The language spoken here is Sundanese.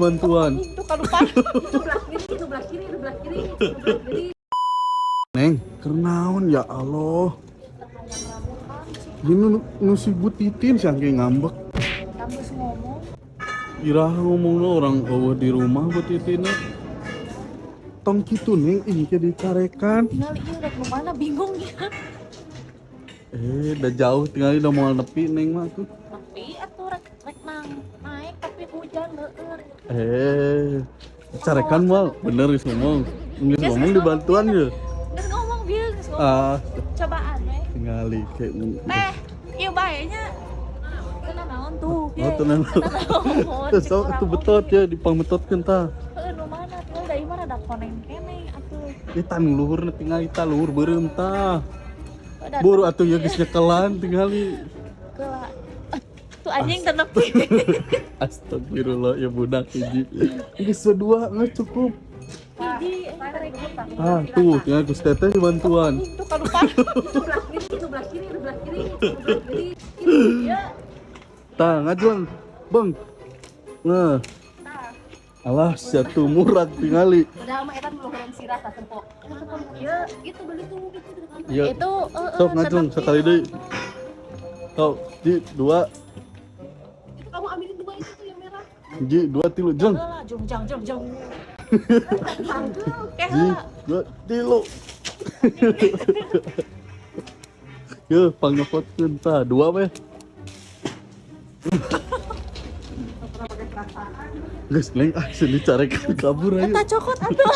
dibantuan. Itu kalupa. Itu belah kiri, itu belah kiri, itu belah kiri, itu belah kiri. Neng, kernaon ya Allah. Ini nu si Bu Titin sih angke ngambek. Kamu ngomong. Iraha ngomongna orang eueuh di rumah Bu Titin. Tong kitu Neng, ini ke dicarekan. Tinggal ieu rek nu mana bingung ya. Eh, udah jauh tinggal udah mau nepi Neng mah tuh. Nepi atuh rek rek nang naik tapi hujan leueur. Eh, carekan mal, bener geus ngomong. Geus ngomong dibantuan ya. Geus ngomong bieu, geus ngomong. Ah, Cobaan we. tingali kayak Teh, ieu bae nya. Teu naon tuh. Oh, teu naon. Terus sok atuh betot ya dipangmetotkeun tah. Heeh, nu mana tinggal da ieu mah rada koneng keneh atuh. Ih, tah nu luhurna tingali tah luhur beureum tah. Udah Buru atuh ya geus nyekelan tingali. Keula. Tuh anjing teu nepi. Astagfirullah ya budak hiji. Geus dua nggak cukup. Hiji rek. Ah, tuh tinggal geus teteh dibantuan. Itu kalupa. Itu belah kiri, itu belah kiri, itu belah kiri, itu belah kiri. Ya. Tah ngajuang. Bang. Nah, Tah. alah satu murah tingali. Udah sama Etan belum belum sirah tak tempo. Ya, itu beli tuh gitu di depan. Iya. Itu Sok ngajung sekali deui. Sok, ji dua, Itu kamu ambilin dua itu tuh yang merah. ji dua tilu jeng. Heula jung jang jung jung. Kayak Ji heula. dua tilu. Ye, pangnyokotkeun tah dua weh. Geus Neng, ah sini carekan kabur ayo. Eta cokot atuh.